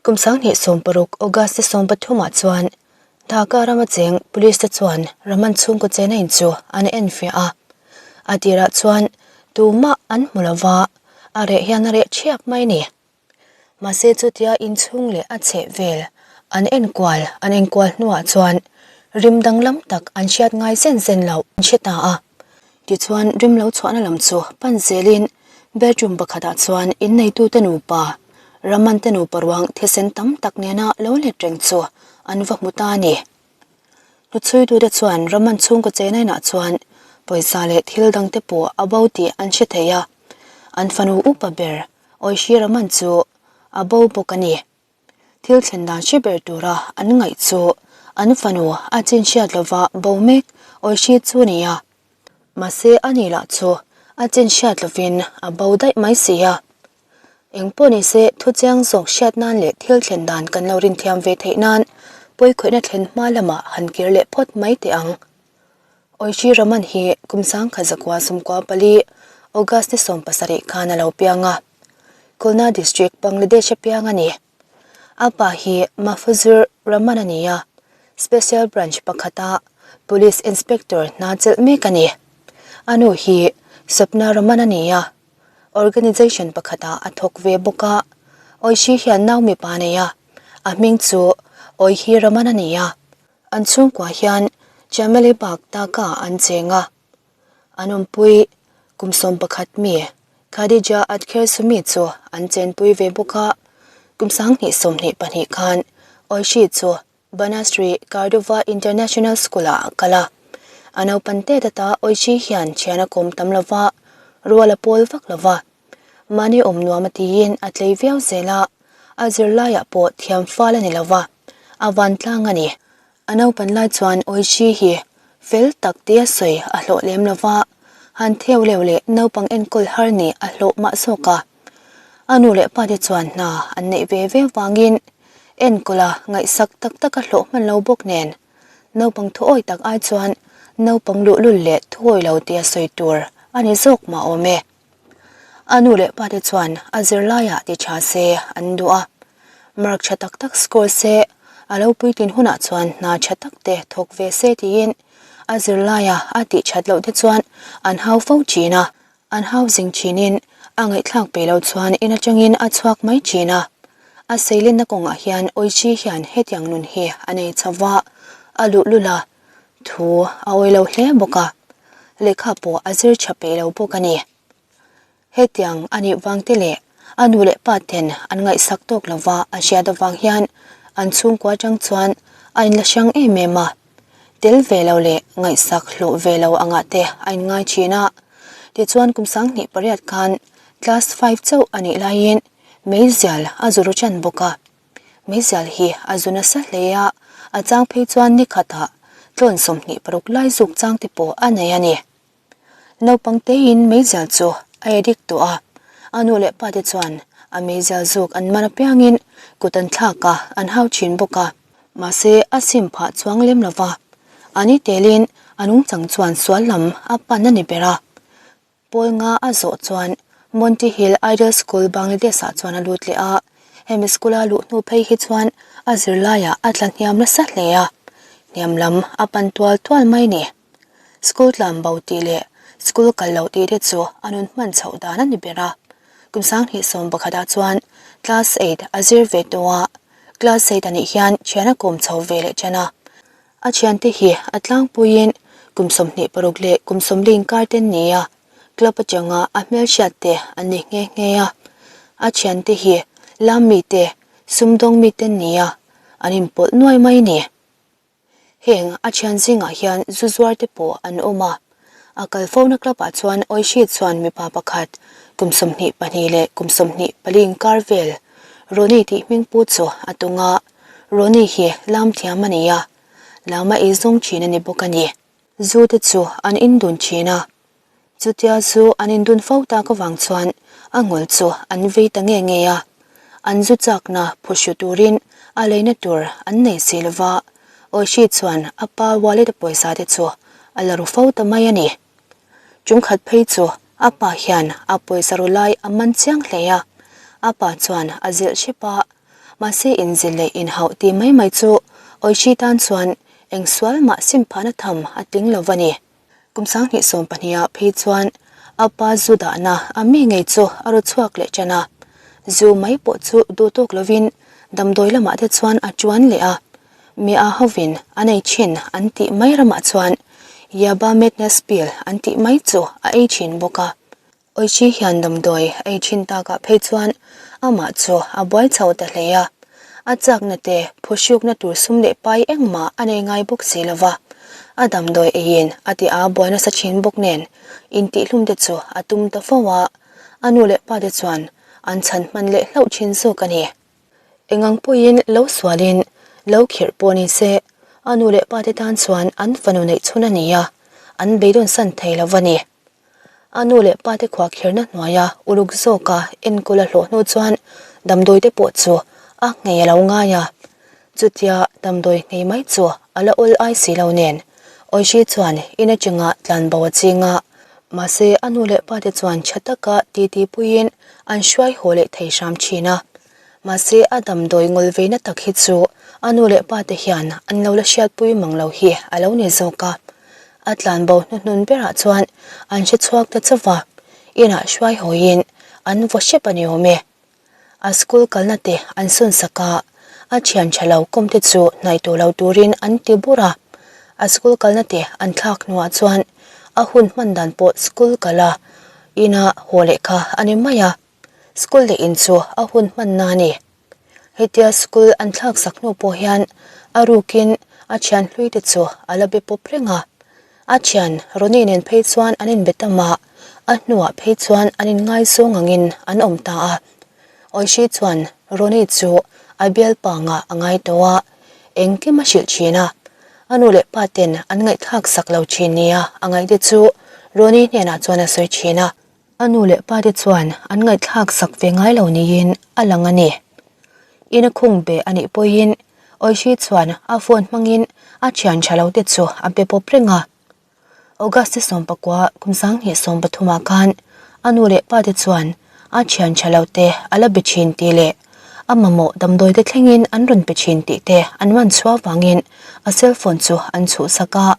Kum 2016 August 13 ah chuan Dhaka rama cheng police te chuan Raman chhungkaw chena in chu an enfiah a. A tirah chuan tumah an hmu lova, a reh hian a reh thiap mai a ni. Mahse chutia inchhung leh a chheh vel an enkual an enkual hnuah chuan rim danglam tak an hriat ngai zen zen loh an hre ta a. Tichuan rim lo chhuahna lam chu pan zelin bedroom pakhatah chuan inneitute nupa Ramante nupa ruang thisen tam tak nena lo let reng chu an va hmu ta a ni. Hnuchhuitute chuan Raman chhungkaw chena inah chuan pawisa leh thil dangte pawh a bo tih an hre thei a, an fanu upa ber Oishi Raman chu a bo bawk a ni. Thil thlen dan hre ber tura an ngaih chu an fanu a chin hriat lova bo mek Oishi chu a ni a. Mahse a ni lah chu a chin hriat lovin a bo daih mai si a. Eng pawh ni se thu chiang zawk hriat nan leh thil thlen dan kan lo rinthiam ve theih nan pawikhawihna thlen hma lamah han kir leh phawt mai teh ang. Oishi Raman hi kum 1994 August ni 17 khan a lo piang a, Khulna District, Bangladesh a piang a ni. A pa hi Mahfuzur Rahman a ni a, Special Branch pakhata Police Inspector hna chelh mek a ni. A nu hi Swapna Rahman a ni a, Organization pakhatah a thawk ve bawk a, Oishi hian nau mipa a nei a, a hming chu Oihi Rahman a ni a. An chhungkua hian Chameli bak taka an cheng a, an awmpui kum 11 mi Khadija Adkhersumi chu an chenpui ve bawk a, kum 2022 khan Oishi chu Banasri Cordova International School-ah a kal a. A naupan tet ata Oishi hian thian a kawm tam lova, rual a pawl vak lova. Mahni awm nuam a tiin a tlei viau zel a, a zirlaiah pawh thiam fal a ni lova, a vantlang a ni. A naupan lai chuan Oishi hi fel tak tia sawi a hlawh lem lova, han theu leu leh naupang enkawl har nih a hlawh mah zawk a. A nu leh pa te chuan hna an neih ve ve vangin enkawl a ngaihsak tak tak a hlawh hman lo bawk nen, naupang thuawi tak ai chuan naupang luhlul leh thuawi lo tia sawi tur a ni zawk mah awm e. A nu leh pa te chuan a zirlaiah ti tha se an duh a, mark tha tak tak score se, a lo puitlin hunah chuan hna tha tak te thawk ve se tiin a zirlaia a tih that loh te chuan an hau fo thin a, an hau zing thinin a ngaihthlak pe lo chuan in atangin a chhuak mai thin a. A seilenna kawngah hian Oichi hian hetiang nun hi a nei chho va, a luhlul a, Thu a awi lo hle bawk a, lehkha pawh a zir tha peih lo bawk a ni. Hetiang a nih vang te leh a nu leh pa ten an ngaihsak tawk lova a hriat avang hian an chhungkua atang chuan a inla hrang em em a. Tel ve lo leh ngaihsak hlawh ve lo angah te a inngai thin a. Tichuan kum 2008 khan class five chauh a nih laiin meizial a zu ru chan bawk a. Meizial hi a zu nasa hle a, a chang phei chuan ni khatah tlawn 26 lai zuk chang te pawh a nei a ni. Naupang teiin meizial chu a addict tawh a, a nu leh pa te chuan a meizial zuk an man apiangin kut an thlak a, an hau thin bawk a. Mahse a sim phah chuang lem lo va, a ni telin a nungchang chuan sual lam a pan a ni ber a. Pawl nga a zawh chuan Monty Hill Ideal School Bangladesh ah chuan a lut leh a, hemi school a luh hnu phei hi chuan a zirlaiah a tla hniam nasa hle a, hniam lam a pan tual tual mai ni. School tlan bo tih leh school kal loh tih te chu a nun hman chhoh dan a ni ber a. Kum 2011 ah chuan class eight a zir ve tawh a, class eight a nih hian thian a kawm chho ve leh ṭan a. A thiante hi a tlangpuiin kum 26 leh kum 40 inkar te an ni a, club atanga a hmelhriat te an ni nghe nghe a. A thiante hi lam mite, sumdawng mite an ni a, an inpawlh nuai mai a ni. Heng a thian zingah hian zu zuar te pawh an awm a. A kal fona club ah chuan Oishi chuan mipa pakhat kum 22 leh kum 24 inkar vel Ronnie tih hming pu chu a tung a. Ronnie hi lam thiam a ni a, lam a ei zawng thin a ni bawk a ni. Zu te chu an indun thin a, chutia zu an indun fo tak avang chuan a ngul chu an vei ta nge nge a, an zu chakna phuhru turin a leina tur an nei si lova, Oishi chuan a pa wallet a pawisa te chu a la ru fo ta mai a ni. Chungkhat phei chu a pa hian a pawisa ru lai a man chiang hle a, a pa chuan a zilh hrep a. Mahse inzil leh inhauh tih mai mai chu Oishi tan chuan eng sual mah sim phahna tham a tling lo va ni. Kum 20 sawmpahnih ah phei chuan a pa zu dahna a mi ngei chu a raw chhuak leh tan a. Zu mai pawh chu duh tawk lovin damdawi lamah te chuan a tuan leh a. Mi a hovin an ei thin an tih mai ramah chuan Yaba Madness Pill an tih mai chu a ei thin bawk a. Oichi hian damdawi a ei thin takah phei chuan amah chu a buai chho ta hle a. A chakna te phuhrukna tur sum leh pai engmah a nei ngai bawk si lo va. A damdawi eiin a ti a buai nasa thin bawk nen intihhlum te chu a tum ta fo a, a nu leh pa te chuan an chhan hman leh hlauh thin zawk a ni. Engang pawhin lo sualin lo khirh pawh ni se, a nu leh pa te tan chuan an fanu neih chhun a ni a, an beidawn san thei lo va ni. A nu leh pa te khuahkhirna hnuaia uluk zawka enkawl a hlawh hnu chuan damdawi te pawh chu a nghei a lo ngai a. Chutia damdawi nghei mai chu a la awl ai si lo nen Oishi chuan in atanga tlanbo a ching a. Mahse a nu leh pa te chuan tha taka titi puiin an hruai haw leh thei hram thin a. Mahse a damdawi ngawl veina tak hi chu a nu leh pa te hian an lo la hriatpui mang lo hi a lo ni zawk a. A tlanbo hnuhnun berah chuan an hre chhuak ta chauh va, inah hruai hawiin an vaw hrep a ni awm e. A school kalna te an sawn sak a, a thian tha lo kawm te chu hnaih tawh lo turin an ti bur a. A school kalna te an thlak hnuah chuan a hun hman dan pawh school kal a, ina haw leh kha a ni mai a. School leh in chu a hun hmanna a ni. Hetia school an thlak sak hnu pawh hian a rukin a thian hlui te chu a la be pawp reng a. A thian Ronnie nen phei chuan an inbe tam a, a hnuah phei chuan an inngaizawng angin an awm ta a. Oishi chuan Ronnie chu a bialpa ngah a ngai tawh a, engkim a hrilh thin a. A nu leh pa ten an ngaihthlak sak lo thin nia a ngaihte chu Ronnie hnenah chuan a sawi thin a. A nu leh pa te chuan an ngaihthlak sak ve ngai lo niin a lang a ni. Ina khung be a nih pawhin Oishi chuan a phone hmangin a thian tha lo te chu a be pawp reng a. August ni 19 kum 2013 ah khan a nu leh pa te chuan a thian tha lo te a la be thin tih leh a mamawh damdawi te thlengin an rawn pe thin tih te an man chhuah vangin a cell phone chu an chhuhsak a,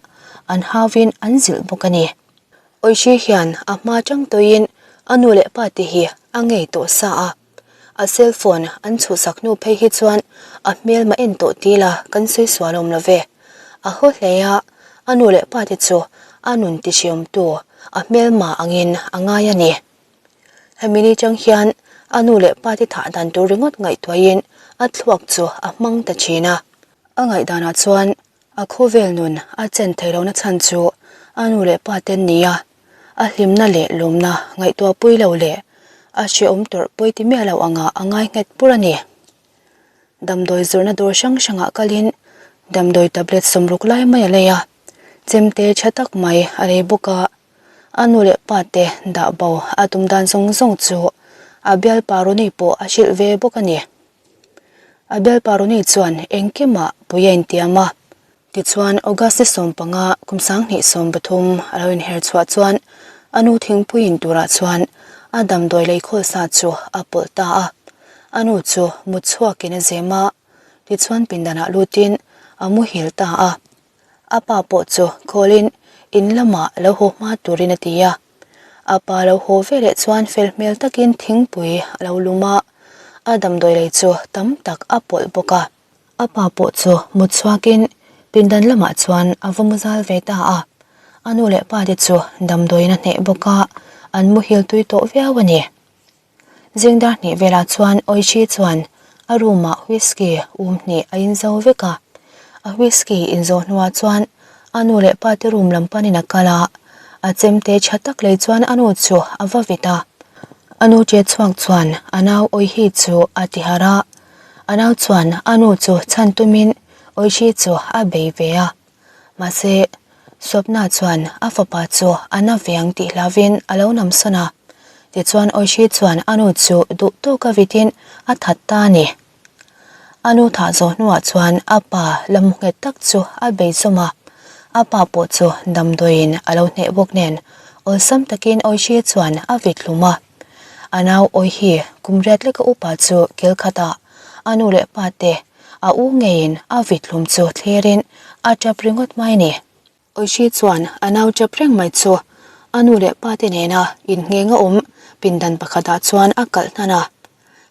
an hauin an zilh bawk a ni. Oishi hian a hma chang tawhin a nu leh pa te hi a ngei tawh sa a, a cell phone an chhuhsak hnu phei hi chuan a hmel mah en tawh ti la kan sawi sual awm lo ve. A haw hle a, a nu leh pa te chu a nun tihriawmtu a hmelma angin a ngai a ni. Hemi ni chang hian a nu leh pa te thah dan tur ringawt ngaihtuahin a thluak chu a hmang ta thin a. A ngaihdanah chuan A khawvel nun a chen thei lohna chhan chu a nu leh pa ten nia a hlimna leh lawmna ngaihtuah pui lo leh a hrehawm tawrh pawi ti miah lo angah a ngai nghet pur a ni. Damdawi zawrhna dawr hrang hrangah kalin damdawi tablet sawmruk lai mai a lei a, chemte tha tak mai a lei bawk a, a nu leh pa te dah bo a tum dan zawng zawng chu a bialpa Ronnie pawh a hrilh ve bawk a ni. A bialpa Ronnie chuan engkimah pui a intiam a. Tichuan, August ni 15, kum 2013 a lo inher chhuah chuan a nu thingpui in turah chuan a damdawi leikhawl sa chu a pawlh ta a. A nu chu mut chhuakin a zem a, tichuan pindanah lutin a muhil ta a. A pa pawh chu khawlin in lamah lo haw hma turin a ti a. A pa lo haw ve leh chuan fel hmel takin thingpui a lo lum a, a damdawi lei chu tam tak a pawlh bawk a. A pa pawh chu mut chhuakin pindan lamah chuan a va mu zal ve ta a. A nu leh pa te chu damdawiin a hneh bawk a, an muhil tui tawh viau a ni. Zingdar hnih velah chuan Oishi chuan a room ah whisky um hnih a inzo vek a. A whisky inzawh hnuah chuan a nu leh pa te room lam panin a kal a, a chemte tha tak lei chuan a nu chu a va vit a. A nu che chhuak chuan a nau Oihi chu a ti harh a, a nau chuan a nu chu chhan tumin Oishi chu a bei ve a. Mahse, Swapna chuan a fapa chu a na ve ang tih hlauvin a lo nam sawn a. Tichuan Oishi chuan a nu chu duh tawka vitin a that ta a ni. A nu thah zawh hnuah chuan a pa la mu nghet tak chu a bei zawm a. A pa pawh chu damdawiin a lo hneh bawk nen awlsam takin Oishi chuan a vit hlum a. A nau Oihi kum riat leka upa chu kil khatah. A nu leh pa te a u ngeiin a vithlum chu thlirin a tap ringawt mai ni. Oishi chuan a nau tap reng mai chu a nu leh pa te nena inngheng a awm pindan pakhatah chuan a kalh hnan a.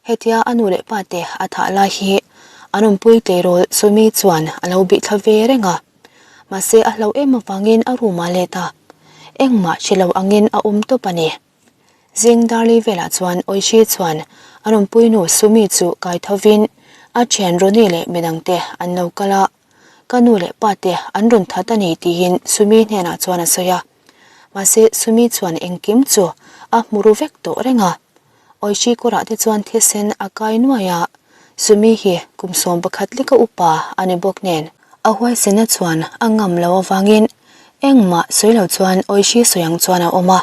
Hetia a nu leh pa te a thah lai hi an awmpui tleirawl Sumi chuan a lo bih thla ve reng a. Mahse a hlo em avangin a room ah let a, engmah hre lo angin a awm tawp a ni. Zing Darley velah chuan Oishi chuan an awmpuinu Sumi chu kai thovin a thian Ronnie leh midangte an lo kal a, ka nu leh pa te an rawn that a ni tiin Sumi hnenah chuan a sawi a. Mahse Sumi chuan engkim chu a hmu ru vek tawh reng a. Oishi kawrah te chuan thisen a kai nuai a, Sumi hi kum 11 leka upa a ni bawk nen. A huaisena chuan a ngam lo avangin engmah sawi lo chuan Oishi sawi ang chuan a awm a.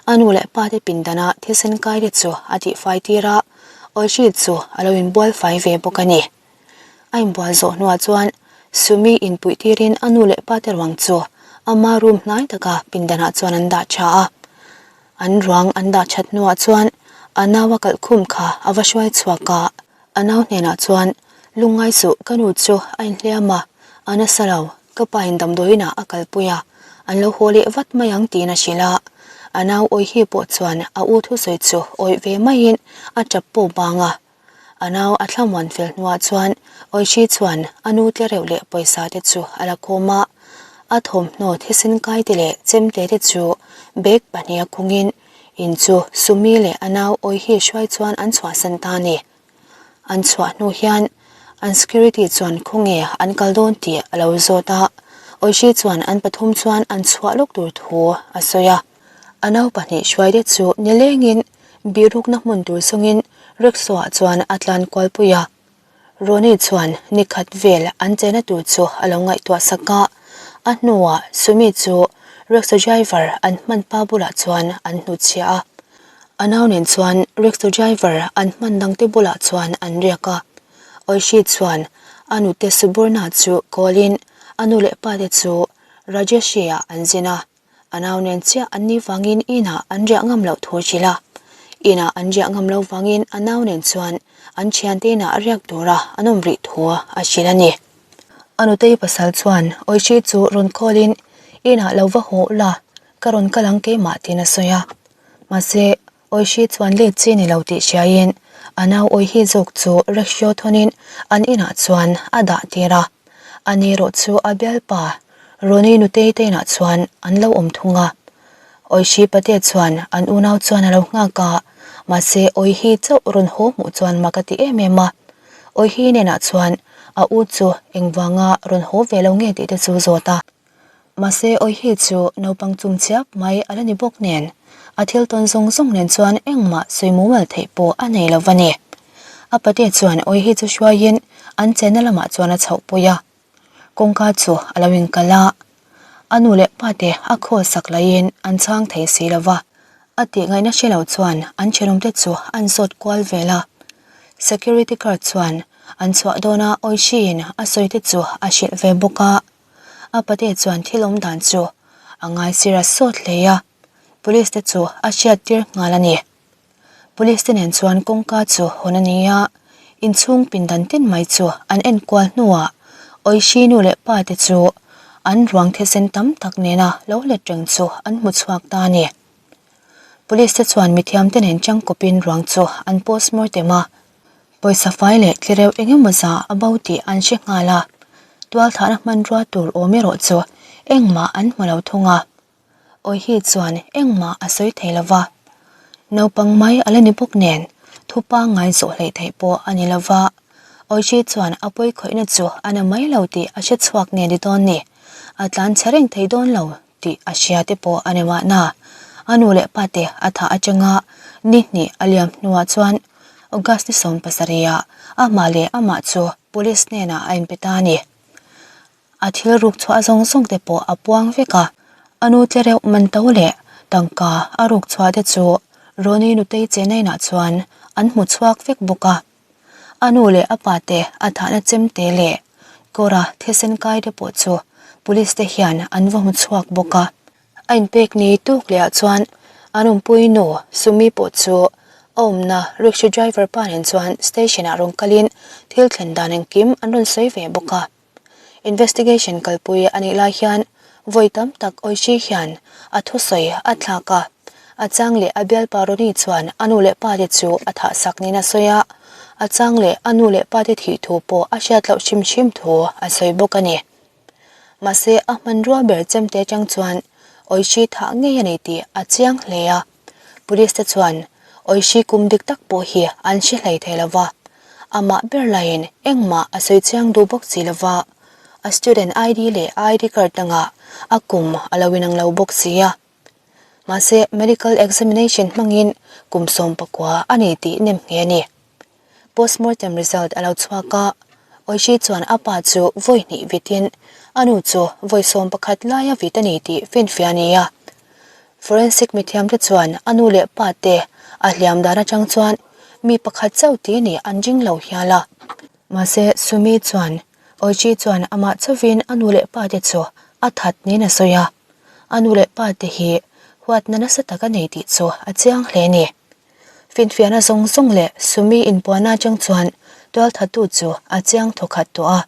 A nu leh pa te pindana thisen kai te chu a tihfai tir a, Oishi chu a lo inbual fai ve bawk a ni. A inbual zawh hnuah chuan Sumi inpuih tirin a nu leh pa te ruang chu ama room hnai taka pindanah chuan an dah tha a. An ruang an dah that hnuah chuan a nau a kalh khum kha a va hruai chhuak a. A nau hnenah chuan, Lungngai suh, ka nu chu a inhliam a, a nasa lo, ka pa in damdawiinah a kalpui a, an lo haw leh vat mai ang tiin a hrilh a. A nau Awihi pawh chuan a u thusawi chu awih ve maiin a tap pawh bang a. A nau a thlamuan fel hnuah chuan Oishi chuan a nu tlereuh leh pawisa te chu a la khawm a, a thawmhnaw thisen kai te leh chemte te chu bag pahniha khungin in chu Sumi leh a nau Oihi hruai chuan an chhuahsan ta a ni. An chhuah hnu hian an security chuan khawnge an kal dawn tih a lo zawt a, Oishi chuan an pathum chuan an chhuah lawk tur thu a sawi a. A nau pahnih hruai te chu nilengin Bihrukna hmun tur chungin rickshaw-ah chuan a tlan kualpui a. Ronnie chuan ni khat vel an chena tur chu a lo ngaihtuah sak a. A hnuah Sumi chu rickshaw driver an hman pa bulah chuan an hnutchhiah a. A nau nen chuan rickshaw driver an hman dangte bulah chuan an riak a. Oishi chuan a nute Suburna chu call-in a nu leh pate chu Rajeshi-ah an zin a. A nau nen chiah an nih vangin inah an riah ngam loh thu a hrilh a. Inah an riah ngam loh vangin a nau nen chuan an thiante inah a riak tura an awm rih thu a hrilh a ni. A nutei pasal chuan Oishi chu rawn call in inah lo va haw la, ka rawn kal ang keimah tiin a sawi a. Mahse, Oishi chuan let chi ni lo tih hriaiin a nau Oihi zawk chu rickshaw thawnin an inah chuan a dah tir a. Ani erawh chu a bialpa Ronnie nutei te inah chuan an lo awm thung a. Oishi pate chuan an unau chuan a lo nghak a, mahse Oihi chauh rawn haw hmuh chuan mak a ti em em a. Oihi hnenah chuan a u chu engvanga rawn haw ve lo nge tih te chu zawt a. Mahse Oihi chu naupang chum chiap mai a la ni bawk nen, a thil tawn zawng zawng nen chuan engmah sawi mumal theih pawh a nei lo va ni. A pate chuan Oihi chu hruaiin an chenna lamah chuan a chhoh pui a. Kawngka chu a lo inkalh a, a nu leh pate a khawl sak laiin an chhang thei si lo va. A tih ngaihna hre lo chuan an thenawmte chu an zawt kual vel a. Security guard chuan an chhuah dawna Oishi-in a sawite chu a hrilh ve bawk a. A pate chuan thil awm dan chu a ngaisir a sawt hle a, police te chu a hriat tir nghal a ni. Police te nen chuan kawngka chu hawn a ni a, inchhung pindan tin mai chu an en kual hnuah Oishi nu leh pa te chu an ruang thisen tam tak nena lo let reng chu an hmu chhuak ta a ni. Police te chuan mithiam te nen tangkawpin ruang chu an postmortem a, Pawisa fai leh tlereuh eng emaw zah a bo tih an hre nghal a, tualthahna hmanrua tur awm erawh chu engmah an hmu lo thung a. Awihi chuan engmah a sawi thei lo va, naupang mai a la ni bawk nen thu pangngai zawh hleih theih pawh a ni lo va. Awihi chuan a pawi khawihna chu a na mai lo tih a hre chhuak nge ni dawn ni, a tlan chhe reng thei dawn lo tih a hria te pawh a ni mahna. A nu leh pa te a thah atanga ni hnih a liam hnuah chuan August ni 70 ah amah leh amah chu police hnenah a inpe ta a ni. A thil ruk chhuah zawng zawng te pawh a puang vek a, a nu tlereuh man to leh tangka a ruk chhuah te chu Ronnie nutei Chennai-ah chuan an hmu chhuak vek bawk a. A nu leh a pa te a thahna chemte leh kawra thisen kai te pawh chu police te hian an va hmu chhuak bawk a. A inpek ni tuk leh ah chuan an awmpui nu Sumi pawh chu A awmna rickshaw driver pa nen chuan station ah rawn kalin thil thlen dan engkim an rawn sawi ve bawk a. Investigation kalpui a nih lai hian vawi tam tak Oishi hian a thusawi a thlak a. A chang leh a bialpa Ronnie chuan a nu leh pa te chu a thahsak niin a sawi a, a chang leh a nu leh pa te thih thu pawh a hriat loh hrim hrim thu a sawi bawk a ni. Mahse a hmanrua ber chemte atang chuan Oishi thah ngei a ni tih a chiang hle a. Police te chuan Oishi kum dik tak pawh hi an hre hlei thei lo va, amah ber laiin engmah a sawi chiang duh bawk si lo va, a student ID leh ID card dangah a kum a lo inang lo bawk si a. Mahse medical examination hmangin kum 19 a ni tih nem nghe a ni. Postmortem result a lo chhuak a, Oishi chuan a pa chu vawi hnih vitin a nu chu vawi 11 laia vit a ni tih finfiah a ni a. Forensic mithiamte chuan a nu leh pa te a hliam dan atang chuan mi pakhat chauh tih nih an ring lo hial a. Mahse Sumi chuan Oishi chuan amah chauhin a nu leh pa te chu a that niin a sawi a, a nu leh pa te hi huatna nasa tak a nei tih chu a chiang hle a ni. Finfiahna zawng zawng leh Sumi inpuahna atang chuan tualthatu chu a chiang thawkhat tawh a,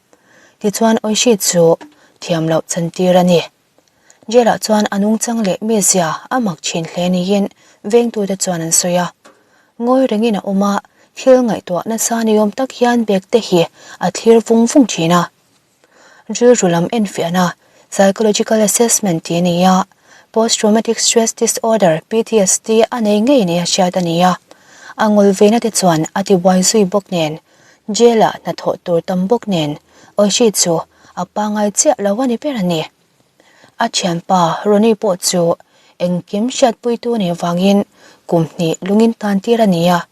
tichuan Oishi chu thiam loh chantir a ni. Jail ah chuan a nungchang leh mizia a mak thin hle niin vengtute chuan an sawi a. Ngawi rengin a awm a, thil ngaihtuah nasa niawm tak hian bag te hi a thlir vung vung thin a. Rilru lam enfiahna, psychological assessment, tih a ni a, Post Traumatic Stress Disorder, PTSD, a nei ngei nia hriat a ni a. A ngul veina te chuan a ti buai zui bawk nen, jail ah hnathawh tur tam bawk nen, Oishi chu a pangai chiah lo a ni ber a ni. A thianpa Ronnie pawh chu engkim hriatpuitu a nih vangin kum hnih lungin tan tir a ni a.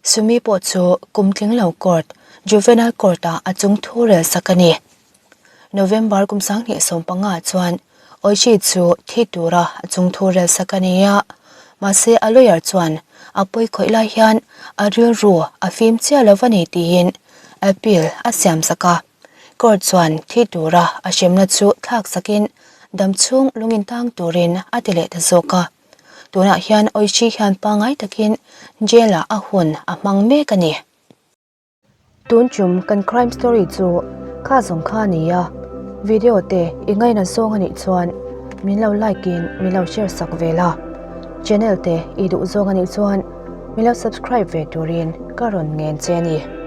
Sumi pawh chu kum tling lo court, Juvenile Court ah a chung thu rel sak a ni. November kum 2015 chuan Oishi chu thi tura a chung thu rel sak a ni a, mahse a lawyer chuan a pawi khawih lai hian a rilru a fim chiah lo a ni tiin appeal a siam sak a. Court chuan thi tura a hremna chu thlak sakin damchhung lungin tang turin a ti leh ta zawk a. Tunah hian Oishi hian pangngai takin jail ah a hun a hmang mek a ni. Tun tum kan crime story chu kha zawng kha a ni a, video te i ngaina zawng a nih chuan min lo like in min lo share sak ve la, channel te i duh zawng a nih chuan min lo subscribe ve turin ka rawn ngen che a ni.